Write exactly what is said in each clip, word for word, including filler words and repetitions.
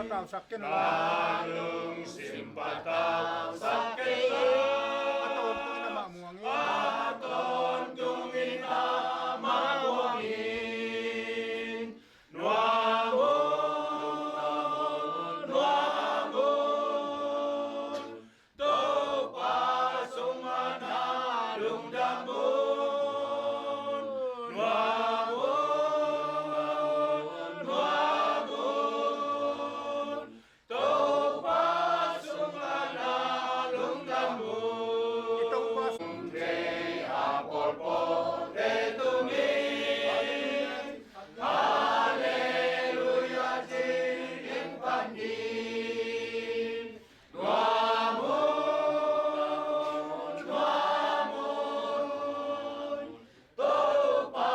Tausak ken la. Lungsim patausak ken la. A tawntung in amah muang in. A tawntung in amah muang in. Nuam un, nuam un. Topa sungah na lungdam un. Nuam un, nuam un. Topa sungah na lungdam un. I Topa sung thei a pawlpawlte tungin Halleluia ci-in pan ni. Nuam un, nuam un. Topa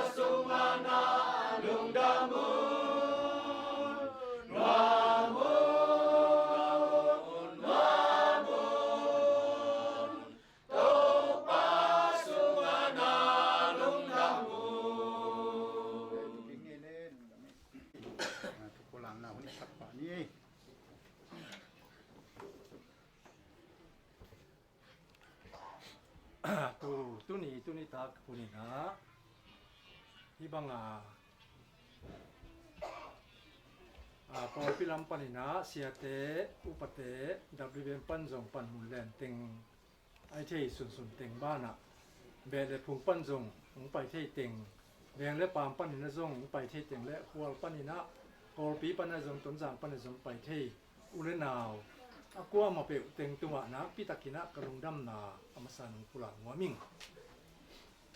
sungah na lungdam un. Nuam un, nuam un. Topa sungah na lungdam un. Tu, tuni, tuni tak hun in ah, hih bang a, a, pawlpi lam pan in ah, siate, upate, W B M pan zong panmun len teng, ai thei sunsun teng banah, beh le phung pan zong hong pai thei teng, veng le paam pan in ah zong hong pai thei teng le khual pan in ah, Kawlpi pan ah zong, Tonzang pan ah zong pai thei u le nau a kuamah peuh teng tungah nakpi takin ah ka lungdamna a masa nung pulak nuam ing.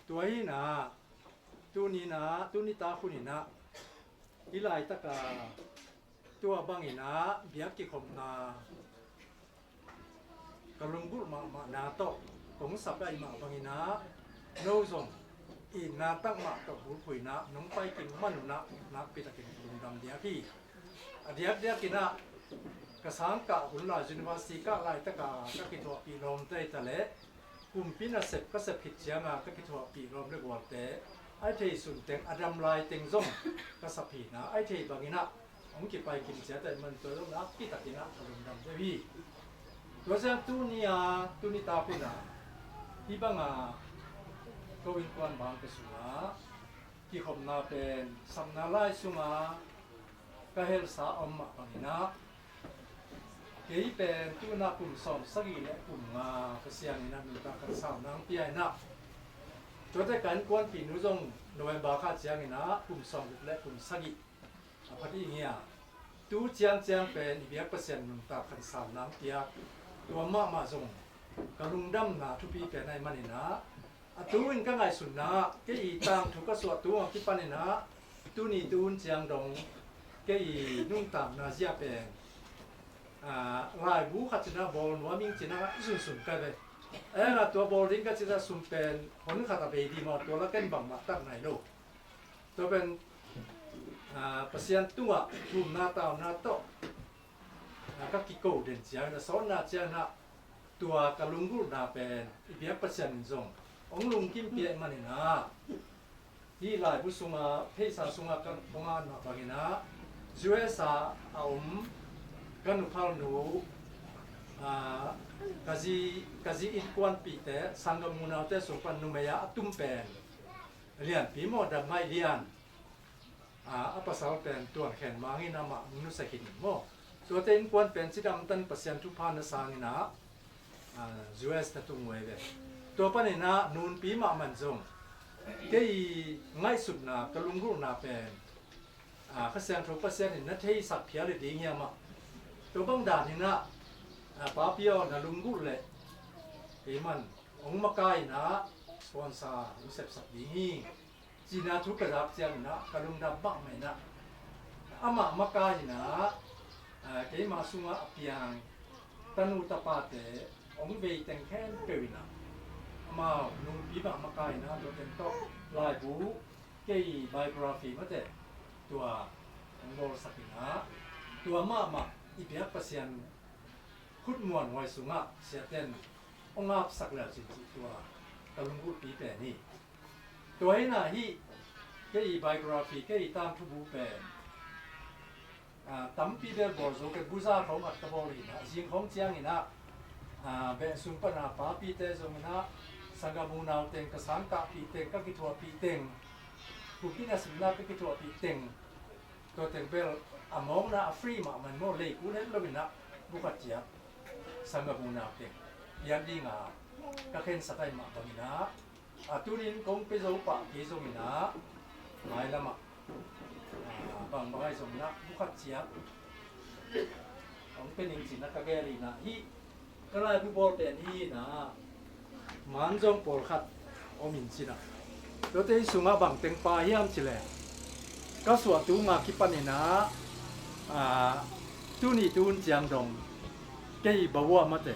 Tua hi in ah, tuni in ah, tuni tak hun in ah, hih laitak a tua bang in ah biak kikhopna ka lunggulh mahmahna tawh kong sap ahih mah bang in ah, no zong itna takmah tawh bulphuh in ah nong pai kik man un ah nakpi takin lungdam diak hi. A diakdiak in ah ka sang kah hun lai, university kah laitak a ka kithuahpih lawmte ta leh, kumpi nasep ka sep khit ciang a ka kithuahpih lawm le gualte, ai thei sun teng, a dam lai teng zong ka sap hi in ah, ai thei bang in ah hong kipai kim ciat ahih man tua zong nakpi takin ah ka lungdam deuh hi. Tua ciang tuni a, tuni tak hun ah, hih bang a ko innkuan bang ka sung ah kikhopna pen sapna lai sung a ka helsa om mah bang in ah, kei pen tu in ah kum sawm sagih le kum nga Pasian in ah nuntak khat sam nang pia in ah, tuate ka innkuanpih nu zong November kha ciang in ah kum sawm guk le kum sagih a pha ding hi a, tu ciangciang pen i biak Pasian nuntak khat sam nang pia, tua mahmah zong ka lungdamna thupi pen ahih man in ah, a tu in ka ngaihsutna ah, kei i tangthu ka suah tung a kipan in ah, tuni tu hun ciang dong kei i nuntakna zia pen, aa, laibu khat ci-in ah bawl nuam ing ci-in ah i sunsun ka ve. Ahi hang a tua bawl ding ka cih ciang sum pen hon khat a bei ding maw, tua la ken bangmah tak nai lo. Tua pen, aa, Pasian tungah thumna tauna tawh, aa, ka kiko den ciangin ah, sawtna ciangin ah, tua ka lunggulhna pen i biak Pasian in zong hong lungkimpih ahih man in ah, hih laibu sung a, pheisa sung a ka, kong an mah bang in ah, U S A a om ka nuphalnu, aa, ka zi, ka zi innkuanpihte, sanggam unaute sung pan numei a a tum pen Lianpi maw, Dam Ngaih Lian, aa, a pasal pen Tuan Khen Mang in amah hong nusia khin in maw. Tuate innkuan pen cidamtan Pasian thupha na sang in ah, aa, U S na tung uh hi ve. Tua pan in ah nunpi mahmah in zong kei ngaihsutna, ka lunggulhna pen, aa, Kha Siangtho Pasian in na theisak phial hi ding hiam ah, tua bang dan in ah, aa, Papi aw, na lunggulh leh kei man hong makai in ah sponsor hong sepsak ding hi, ci-in ah thu ka zak ciangin ah ka lungdam mahmah in ah, amah makai in ah, aa, keima sungah a piang tanu tapate hong vei teng khempeuh in ah, amau nunpi mah makai in ah, tua teng tawh laibu, kei biography mate, tua hong bawlsak in ah, tua mahmah i biak Pasian khut muanhuai sungah siaten hong apsak le uh cin cih tua ka lunggulhpi pen hi. Tua hi in ah hih kei biography, kei tangthu bu pen Tampi bel bawl zo kei, buza khawng at ka bawl hi in ah, zing khawng ciangin ah, beh sung pana papite zongin ah, sanggam unau teng, ka sangkahpih teng, ka kithuahpih teng, kumpi nasepna ka kithuahpih teng, tua teng bel a mawkna a free mahmah in maw, lei kul het lo in ah, bu khat ciat sanggam unau teng piak ding a ka khensak ahih mah bangin ah, a tunin kong pia zo pah kei zongin ah, mailam ah bangbang ahi zongin ah, bu khat ciat hong pia ning ci-in ah ka gel hi in ah, hih ka laibu bawl pen hi in ah, man zong pawlkhat om in ci-in ah, tuate sungah bang teng pha hiam cih leh, ka suahtu nga kipan in ah, tuni tuhun ciang dong kei bawah mate,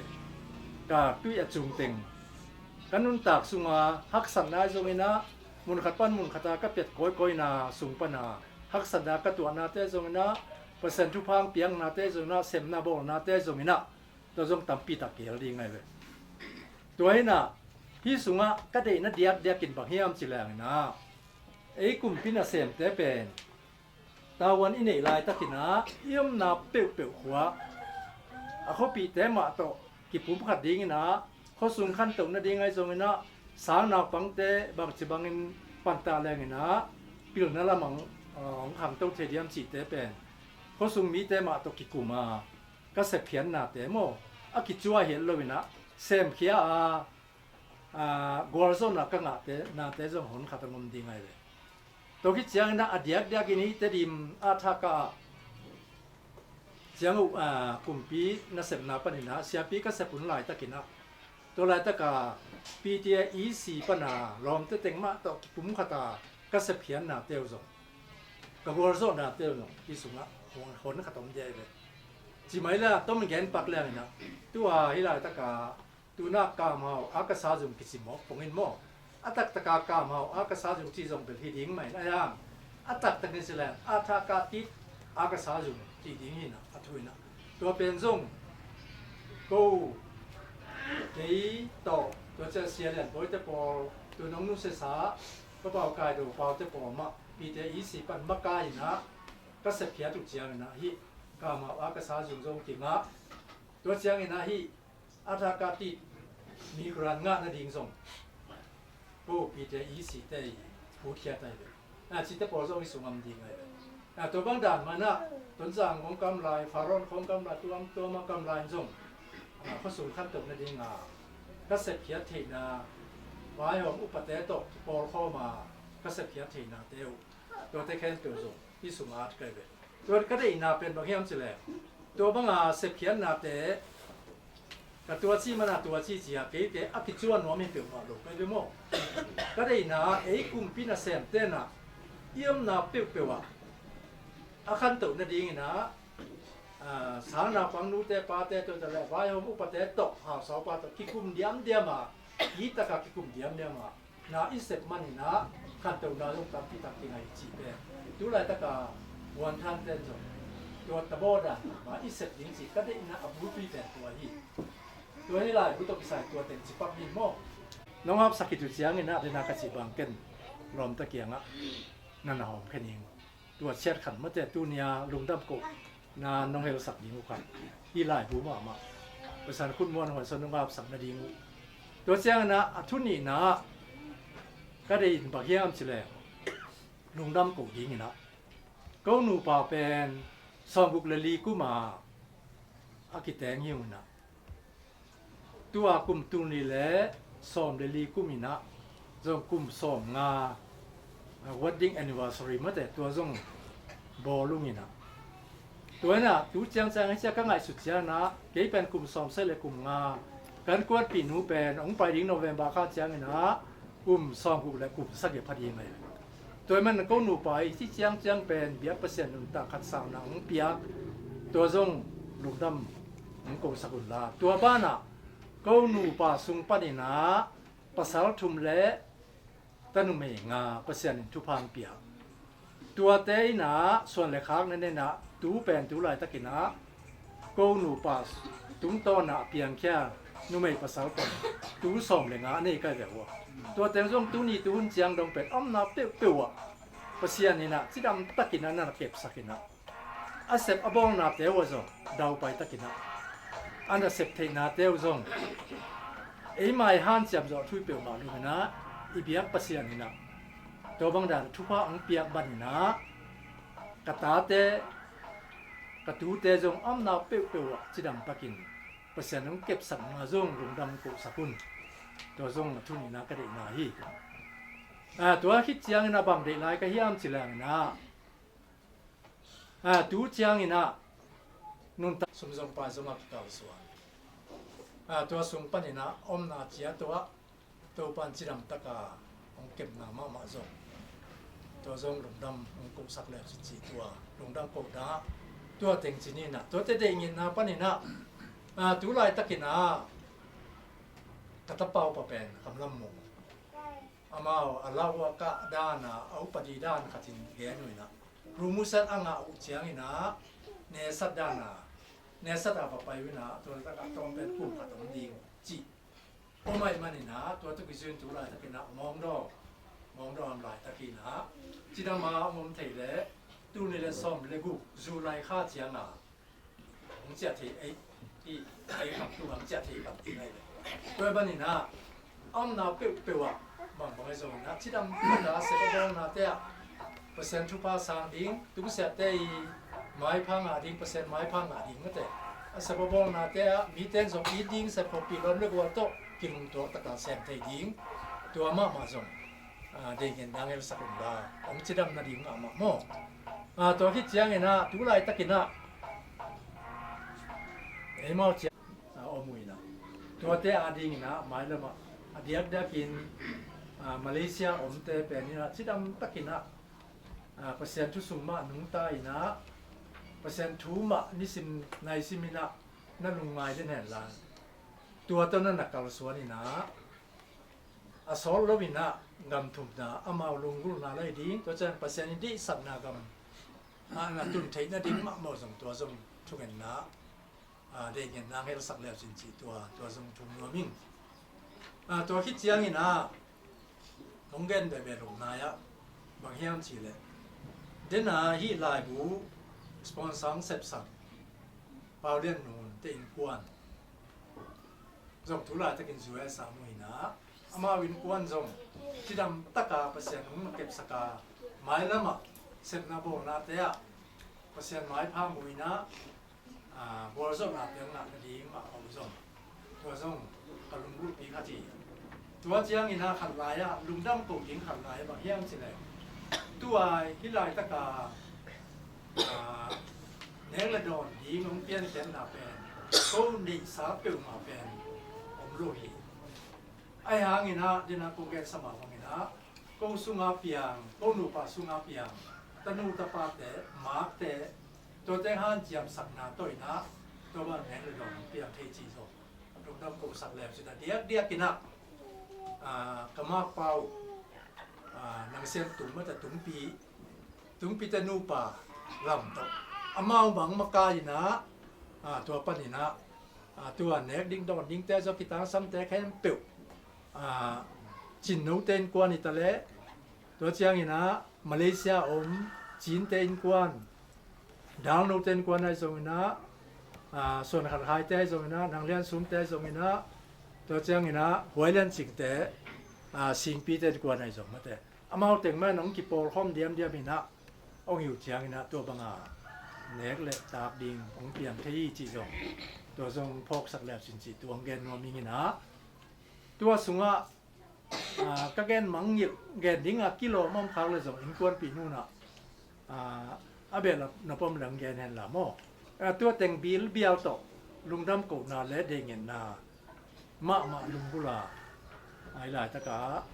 ka tuih a cung teng, ka nuntak sunga haksatna ahi zongin ah, mun khat pan mun khat a ka piat kawikawina sung pana haksatna ka tuahnate zongin ah, Pasian thupha piaknate zongin ah, sepna bawlnate zongin ah, tua zong tampi tak kihel ding ahi ve. Tua hi in ah, hih sungah ka deihna diakdiak in bang hiam cih leng in ah, ei kumpi nasemte pen tavuan i neih laitakin ah, i omna peuhpeuh khua, a khuapihte mah tawh kipumkhat dingin ah, khuasung khantoh nading ahi zongin ah, sang naupangte bangci bangin panta lengin ah, pilna lamah hong khangto thei diam cihte pen, khuasung mite mah tawh kikum a, ka sepkhiatnate maw, a kicuah hi lo in ah, semkhia a, gualzawhna ka ngahte nate zong hon khat hong om ding ahi ve. Tua khit ciangin ah, a diakdiakin hih Tedim Aadhaar Card ciang uh, kumpi nasepna panin ah siapi ka sep hun laitakin ah, tua laitaka P T A E C pana lawmte teng mah tawh kipumkhat a, ka sepkhiatnate uh zong, ka gualzawhnate uh zong hih sungah hon khat om ding ahi ve. Ci mai le, tom in gen pak leng in ah, tua hih laitaka, tu-in ah Kamhau Akasa Zung kici mawk pongin maw, a taktaka Kamhau Akasa Zung cih zong bel hi ding mah in ah, a taktakin ci leng Aadhaar Card Akasa Zung cih ding hi in ah, a thu in ah, tua pen zong ko, kei tawh, tua ciang Sia Lian Bawi te pawl, tu-in hong nusiasa Pa Pau Kai Do Pau te pawl mah, P T A E C pan makai in ah ka sepkhiat uh ciangin ah, hih Kamhau Akasa Zung zong kingah, tua ciangin ah hih Aadhaar Card migrant ngah nading zong ko P T A E C te i phutkhiat ahi ve. A, cihte pawl zong hih sung om ding ahi ve. A, tua bang dan mah in ah, Tonzang khawng ka om lai, Faron khawng ka om lai, tuam tuam a ka om lai in zong, a, khuasung khantoh nading a ka sepkhiat theihna, vaihawm upate tawh kipawlkhawm a ka sepkhiat theihnate uh, tuate khempeuh zong hih sungah at ka hi ve. Tua ka deihna pen bang hiam cih leh, tua banga sepkhiatnate, ka tua ci mana tua ci ci a, keite a kicuah nuam hi peuhmah lo ka hi ve maw. Ka deihna, ei kumpi nasemte in ah, i omna peuhpeuh ah, a khantoh nadingin ah, a, sang naupang nute pate tawh, tua leh vaihawm upate tawh, hausaupa tawh kikum diamdiam a, i taka kikum diamdiam a, na i sep manin ah, khantohna zong tampi tak kingai cih pen, tu laitaka Vuanthan ten zong tua tabaw dan mah i sep ding cih ka deihna a bulpi pen tua hi. Tua hi laibu tawh kisai tua teng ci pak hi maw. Nong hapsak khit uh ciangin ah, dena ka cih bang ken lawmta kiangah na na hawm khe ning. Tua ciat khat mate, tunia lungdam kohna nong helsak ding uh khat, hih laibu mahmah, Pasian khutmuan huansuan nong hapsak nading uh. Tua ciangin ah, a thu nihna ah, ka deih in bang hiam cih leh, lungdam koh dingin ah, ko nupa pen sawmguk le li kum a a kiteng hi ung in ah, tua kum tul nih le sawm le li kum in ah, zong kum sawmnga, a, wedding anniversary mate, tua zong bawl ung in ah. Tua in ah, tu ciangciang hi ciang ka ngaihsut ciangin ah, kei pen kum sawmsagih le kum nga kan kuanpih nu pen hong pai ding November kha ciangin ah, kum sawmguk le kum sagih pha ding ahi. Tua ahih manin ko nupa i ci ciangciang pen biak Pasian nuntak khat sauna hong piak, tua zong lungdam hong kosak un la. Tua banah ko nupa sung panin ah pasal thum le tanumei nga Pasian in thupha hong pia. Tuate in ah suan le khak na nei in ah, tu pen tu laitakin ah ko nupa tungtawn ah a piangkhia numei pasal pen tu sawm le nga a nei ka hi ve uh a. Tua teng zong tuni tuhun ciang dong pen omna peuhpeuh ah Pasian in ah cidam takin ah na kepsak in ah, a sep a bawngnate uh ah zong daupai takin ah, a nasep theihnate uh zong eima i hanciam zawh thu i peuhmah lo-in ah, i biak Pasian in ah tua bang dan thupha hong piak banin ah, ka tate, ka tute zong a omna peuhpeuh ah cidam takin Pasian hong kepsak nung ah zong lungdam kosak un. Tua zong a thu nihna ka deihna hi. Ah, tua khit ciangin ah bang deih lai ka hiam ci leng in ah, ah, tu ciangin ah nuntak sum zong pai zong ah kikalsuan. Ah, tua sung panin ah omna ciat uh ah Topa'n cidam takin hong kepna mahmah zong, tua zong lungdam hong kosak le cin ci, tua lungdam kohna, tua teng ci ni in ah, tuate deih ngetna panin ah, ah, tu laitakin ah ka tapa upa pen Kam Lam Mung, amau a lau a kah dan a, a upadi dan khatin gen uh in ah, promotion a ngah uh ciangin ah nesat dan a, nesat a va pai uh in ah, tua laitak ah tawm pen kum khat om ding cih om ahih manin ah, tua tawh kizui in tu laitakin ah Mawngdaw, Mawngdaw a om laitakin ah cidam a om thei leh, tul nih le sawm le guk July kha ciang a hong ciah thei, ei, i, ei, kam tu hong ciah thei, kam ti ngai le. Tua ahih manin ah, a omna peuhpeuh ah, bangbang ahi zongin ah, cidam takin a sep a bawngnate ah Pasian thupha sang ding, tungsiahte i maipha ngah ding, Pasian maipha ngah ding mate, a sep a bawngnate ah mite in zong it ding, sep khawmpi lawm le gual tawh kilungtuak takin sem thei ding, tua mahmah zong, ah, deih ngetna ngelsak un la, hong cidam nading mahmah maw. Ah, tua khit ciangin ah tu laitakin ah eimau ciang, ah, om uh in ah, tuate adingin ah mailam ah a diakdiakin, ah, Malaysia omte pen in ah cidam takin ah, ah, Pasian thu sung mah nungta in ah, Pasian thu mah nisim naisim in ah na lungngai den hen la, tua tawh na na kalsuan in ah, a sawt lo-in ah gam thumna, amau lunggulhna lai ding, tua ciang Pasian i deihsakna gam ah na tun theih nading mahmah zong, tua zong thungetna, ah, deih ngetna ngelsak le cin ci, tua, tua zong thum nuam ing. Ah, tua khit ciangin ah hong gen bebe lo nai ah, bang hiam cih leh, den a hih laibu sponsor hong sepsak Pau Lian Nun te innkuan zong tu laitakin U S a om uh in ah, amau innkuan zong cidam takin Pasian hong kepsak a, mailam ah sepna bawlnate ah Pasian maipha mu in ah, ah, gualzawhna piang ngah nading ah a om zong, tua zong ka lunggulhpi khat hi. Tua ciangin ah khat lai ah lungdam ko ding khat lai ah bang hiam cih leh, tua hih laitakin ah, nek le dawn ding hong piankhiatna pen ko neihsa peuhmah pen om lo hi. Ahih hangin ah, den a ko gensa mah bangin ah, ko sung a piang, ko nupa sung a piang tanu tapate, makte, tuate hanciamsakna tawh in ah, tua bang nek le dawn hong piang thei cih zong lungdam kosak le cin a, diakdiakin ah, ah, ka makpa uh, ah, Nang Sian Tung mate, Tungpi, Tungpi te nupa Lam tawh, amau bang makai in ah, ah, tua panin ah, ah, tua nek ding dawn dingte zong, kitangsamte khempeuh, ah, Cin note innkuan hi ta leh, tua ciangin ah Malaysia om Cinte innkuan, Dal note innkuan ahi zongin ah, ah, Suan Khat Khaite ahi zongin ah, Nang Lian Sumte ahi zongin ah, tua ciangin ah Huai Lian Cingte, ah, Singpite innkuan ahi zong mate, amau teng mah in hong kipawlkhawm diamdiam in ah, hong hi uh ciangin ah tua bang a nek le tak ding hong piang thei hi cih zong, tua zong phawksak le cin cih tua hong gen nuam ing in ah, tua sungah, ah, ka gen mangngilh, gen ding a kilawm om khak le zong innkuanpih nu in ah, ah, a behlap nop om leh hong gen hen la maw. Ah, tua teng bilbial tawh lungdam kohna le deih ngetna mahmah lunggulh a, ah, hih laitak ah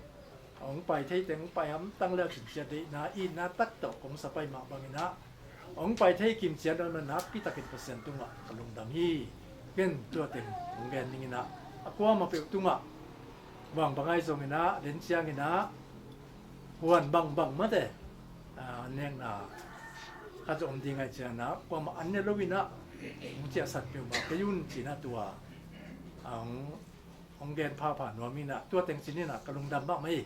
hong pai thei teng hong pai hamtang le cin ciat deihna itna tak tawh kong sa pai mah bangin ah, hong pai thei kimciat nawn lo-in ah nakpi takin Pasian tungah ka lungdam hi. Ken tua teng hong gen ning in ah, a kuamah peuh tungah, bangbang ahi zongin ah, den ciangin ah, huan bangbang mate, ah, nekna khat zong om ding ahih ciangin ah, kuamah an ne lo-in ah, hong ciahsan peuhmah kei un ci-in ah tua, ah, hong, hong gen phapha nuam in ah, tua teng ci-in ah ka lungdam mahmah hi.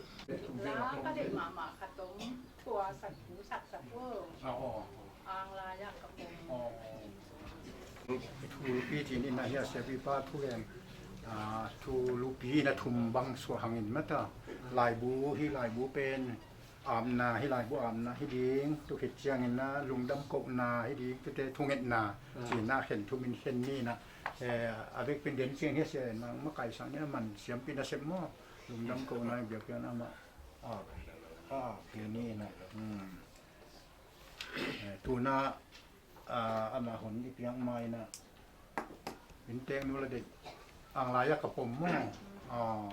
Ka deih mahmah khat om, tua sak pu sak sak pu. Ang lai ah ka pom. Thulupi ci-in in a hi a, siapipa thugen, ah, thulupi in a thum bang suah hangin mata. Laibu hi, laibu pen apna hi, laibu apna hi ding, tu khit ciangin a lungdam kohna hi ding, tute thungetna, ah, ci-in a khen thumin khen ni in a, eh, a vekpi in den ciang hi a, sia in a makaihsak ni a, man siampi in a sep maw, lungdam kohna i biakpiakna mah, ah, ah, khen ni in a, hmm. Eh, tu in a, ah, amah hun i piak ma in a, inntek nu la deih, ang lai-a ka pom maw? Ah.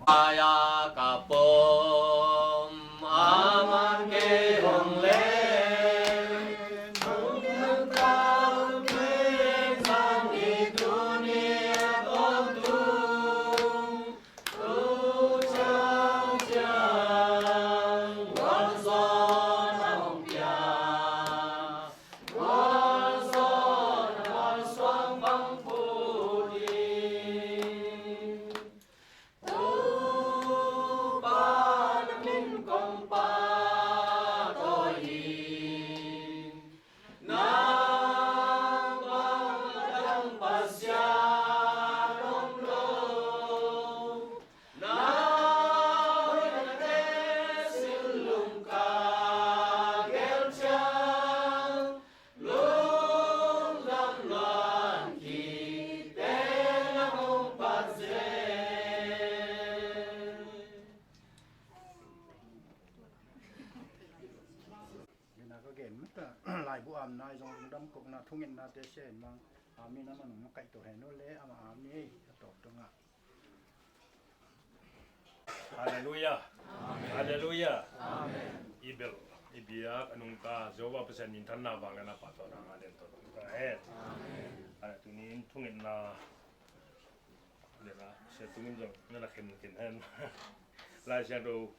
Lai-a ka pom, a man kei hong len, hong len tang kei zang i tuni a tawh tung. Nang bang a dang Pasian om lo, na hoih na te sin lung ka gel ciang, lungdam luan kik teng a hong pat zel. Ina ka gen mata, laibu apna i zong lungdam kohna thungetnate sia in mang. Amen. Amah nong makaih to hen uh le amah amen ei, a tawp tungah. Halleluiah. Amen. Halleluiah. Amen. I belh, i biak a nungta Jehovah Pasian minthanna vangliatna pahtawina ngah den tawh nungta hen. Amen. Tuni in thungetna le na sia tungin zong na na khen khen hen. Lai Siangtho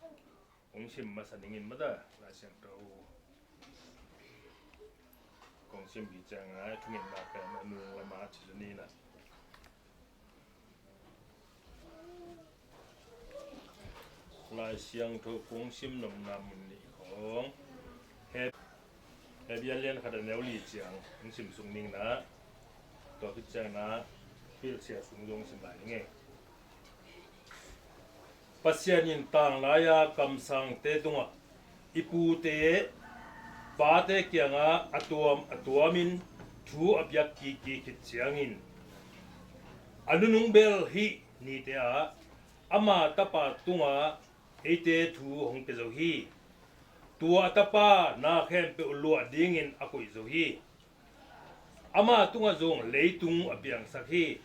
kong sim masa ning in mata, Lai Siangtho kong sim hi ciang a, thungetna pen a nung lam a ci ni na. Lai Siangtho kong sim nopna mun nih khong, Heb-, Hebru a lian khat a neu li ciang hong sim suk ning na. Tua khit ciang na, Philip sia sung zong sim lai ning e. Pasian in tanglai-a kamsangte tungah i pute, pate kiangah a tuam a tuamin thu a piak kik khit ciangin, a nunung bel hih nite ah ama Tapa tungah eite thu hong pia zo hi. Tua a Tapa na khempeuh luah dingin a koih zo hi. Ama tungah zong leitung a piangsak hi.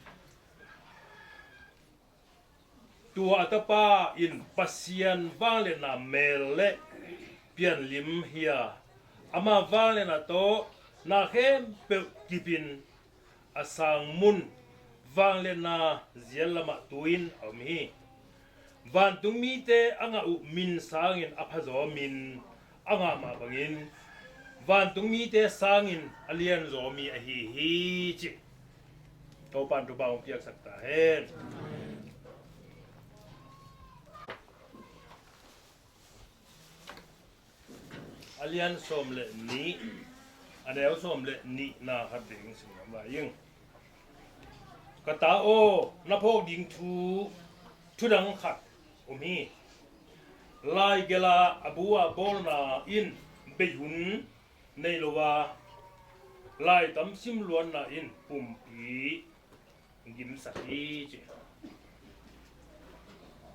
Tua a Tapa in Pasian vangliatna mel le pianlim hi a, ama vangliatna tawh na khempeuh kipin a sang mun, vangliatna zial lamah tu-in a om hi. Vantung mite a ngah uh min sangin a phazaw min a ngah mah bangin, vantung mite sangin a lianzaw mi ahi hi, ci. Topa'n thupha hong piaksak ta hen. A lian sawm le nih, a neu sawm le nihna khat ding sim ngam lai ing. Ka ta aw, na phawk ding thu, thudang khat om hi. Lai gel a, a bu a bawlna in bei hun nei lo a, lai tam sim luanna in pumpi gimsak hi, ci.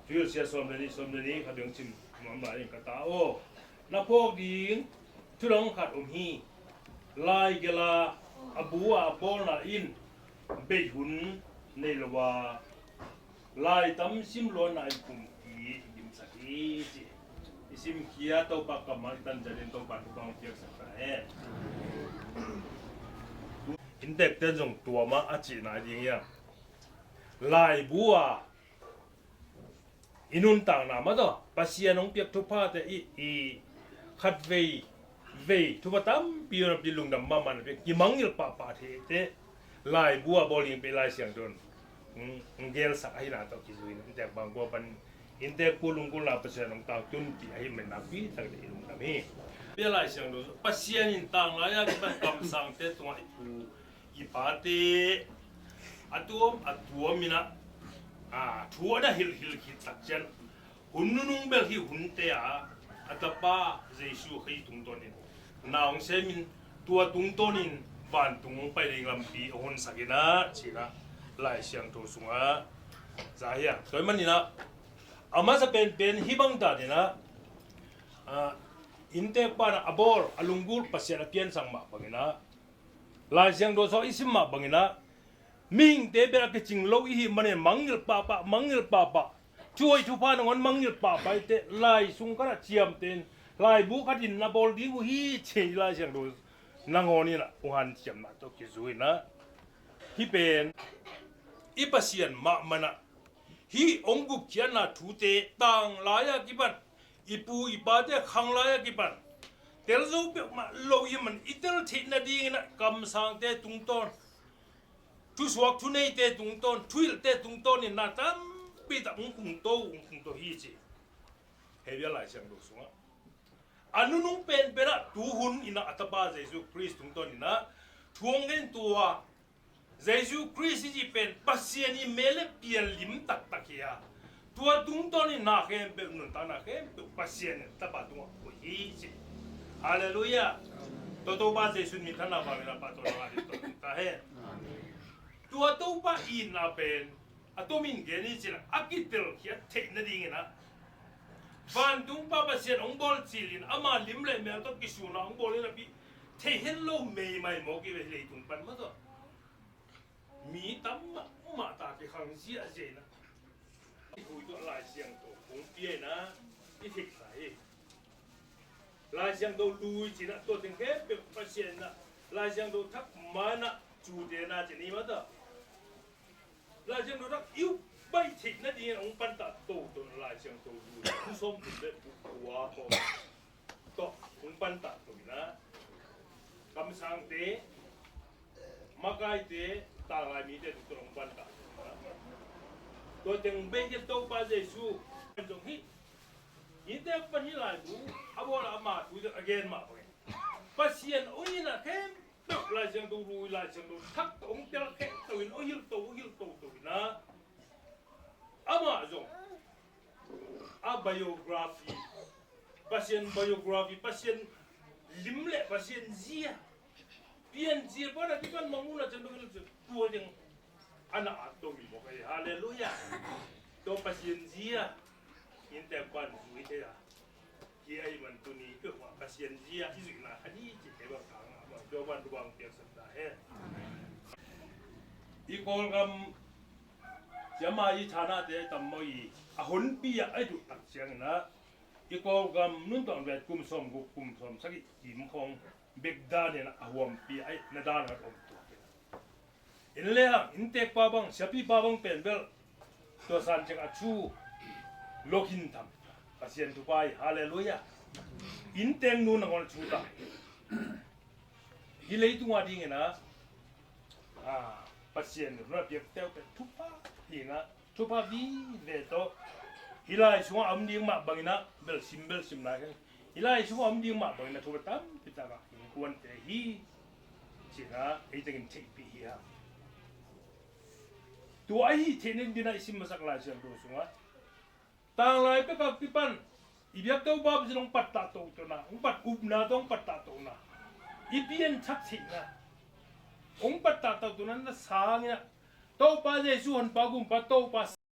Thuhilhsia sawm le nih, sawm le nih khat ding sim nuam lai in. Ka ta aw, na phawk ding thudang khat om hi. Lai gel a, a bu a bawlna in bei hun nei lo a, lai tam sim luanna in pumpi gimsak hi, ci. I simkhia Topa kammal i tan ciatin Topa thupha hong piaksak ta hen. Inntekte'n zong tua mah a cihna ding hiam? Laibu a i nuntakna mah tawh Pasian hong piak thuphate i, i khatvei vei thupha tampi, tampi lungdam mahmah na piak, kimangngilh pahpah theite laibu a bawl ding pen Lai Siangtho in hong, hong gelsak ahihna tawh kizui in, inntek bang kua pan inntek pu lungkimna Pasian hong tangtunpih ahih manin nakpi takin i lungdam hi. Bia Lai Siangtho, Pasian in tanglai a kipan kamsangte tungah i pu i pate a tuam a tuam in ah, a, thu a na hilhhilh khit tak ciang, hun nunung bel hih hunte a, a tapa Jesu Khrih tungtawnin na hong semin, tua tungtawnin vantung hong pai ding lampi hong honsak in ah, ci-in ah Lai Siangtho sungah za hi a. Tua ahih manin ah, a masa penpen hih bang danin ah, a, inntekpa in ah a bawl, a lunggulh, Pasian a piansak mah bangin ah, Lai Siangtho sungah i sim mah bangin ah, mihingte bel a kicing lo i hih manin mangngilh pahpah, mangngilh pahpah, thuhoih thupha nangawn mangngilh pahpah i teh, lai sung khat ah ciamteh in, laibu khat in na bawl ding uh hi, ci-in Lai Siangtho nangawn in ah hong hanciamna tawh kizui in ah, hih pen i Pasian mahmah in ah, hih hong gupkhiatna thute tanglai a kipan, i pu i pate khanglai a kipan tel zo peuhmah lo i hih man, i tel theih nadingin ah kamsangte tungtawn, thusuak thuneite tungtawn, thuhilhte tungtawnin na tampi tak hong khungto, hong khungto hi ci. Hebru Lai Siangtho sungah a nunung penpen ah tuhun in ah a tapa Jesu Khrih tungtawnin ah thu hong gen, tua Jesu Khrih i cih pen Pasian i mel le pian lim taktak hi a, tua tungtawnin na khempeuh, nuntakna khempeuh Pasian in tapa tungah koih hi ci. Halleluiah. Tua Topa Jesu minthanna vangin a pahtawi ngah ding tawh ta hen. Tua Topa itna pen a tomin gen hi ci-in ah, a kitelkhiat theih nadingin ah, vantung Pa Pasian hong bawl cilin ama lim le mel tawh kisunna hong bawl in ah, pi thei het lo meimai mawk i ve, leitung pan mah tawh. Mi tam mahmah ta kikhang ziahziah in ah, i hui tawh Lai Siangtho hong pia in ah i theih lai hi. Lai Siangtho lui ci-in ah, tua teng khempeuh Pasian in ah Lai Siangtho thak ma-in ah, cute na ci-in i mah tawh. Lai Siangtho thak i up baih theih nadingin hong pantah toto in ah, Lai Siangtho lui, kum sawmthum le kum kua khawng tawh hong pantah to in ah, kamsangte, makaite, tanglai mite tungtawn hong pantah to in ah, tua teng bek hi, Topa Jesu zong hih inntek pan hih laibu a bawl a, ama thu a gen mah bangin Pasian hong itna khempeuh Lai Siangtho lui, Lai Siangtho thak tawh hong telkhia to in, hong hilh to, hong hilh toto in ah, amah zong a biography, Pasian biography, Pasian lim le Pasian zia, pianzia pan a kipan mangmuhna ciang dong in ah, tua ding a na at to mi mawk ahi. Halleluiah. Tua Pasian zia inntek pan zui thei a, kia i man tuni peuhmah Pasian zia i zuihna khat hi cih kei bang ka ngah bang, tua pan tua bang piaksak ta hen. I Kawlgam ciama i thanate tam mawh i, a honpi ah a i duh tak ciangin ah, i Kawlgam nuntakna kum sawmguk, kum sawmsagih kim khawng bek danin ah a huampi ah a i na dan a om tuak in ah, inn le hang, inntekpa bang, siapipa bang pen bel tua san ciang a thu lawh khin tham. Pasian thupha hi, halleluiah. Inntek nu nangawn a thu ta. Hih leitung a dingin ah, a, Pasian in hun a piakte uh pen thupha hi in ah, thupha vive tawh, hih lai sungah a om ding mah bangin ah, bel sim, bel sim lai keng, hih lai sungah a om ding mah bangin ah thupha tampi tak a innkuante hi ci-in ah ei tengin theihpih hi a. Tua ahih theih nadingin ah i sim masak Lai Siangtho sungah, tanglai pek a kipan i biak Topa Pasian hong pattah tohtohna, hong pat upna tawh hong pattah tohna, i pianthak theihna, hong pattah tohtohna na sangin ah, Topa Jesu Honpa Gumpa Topa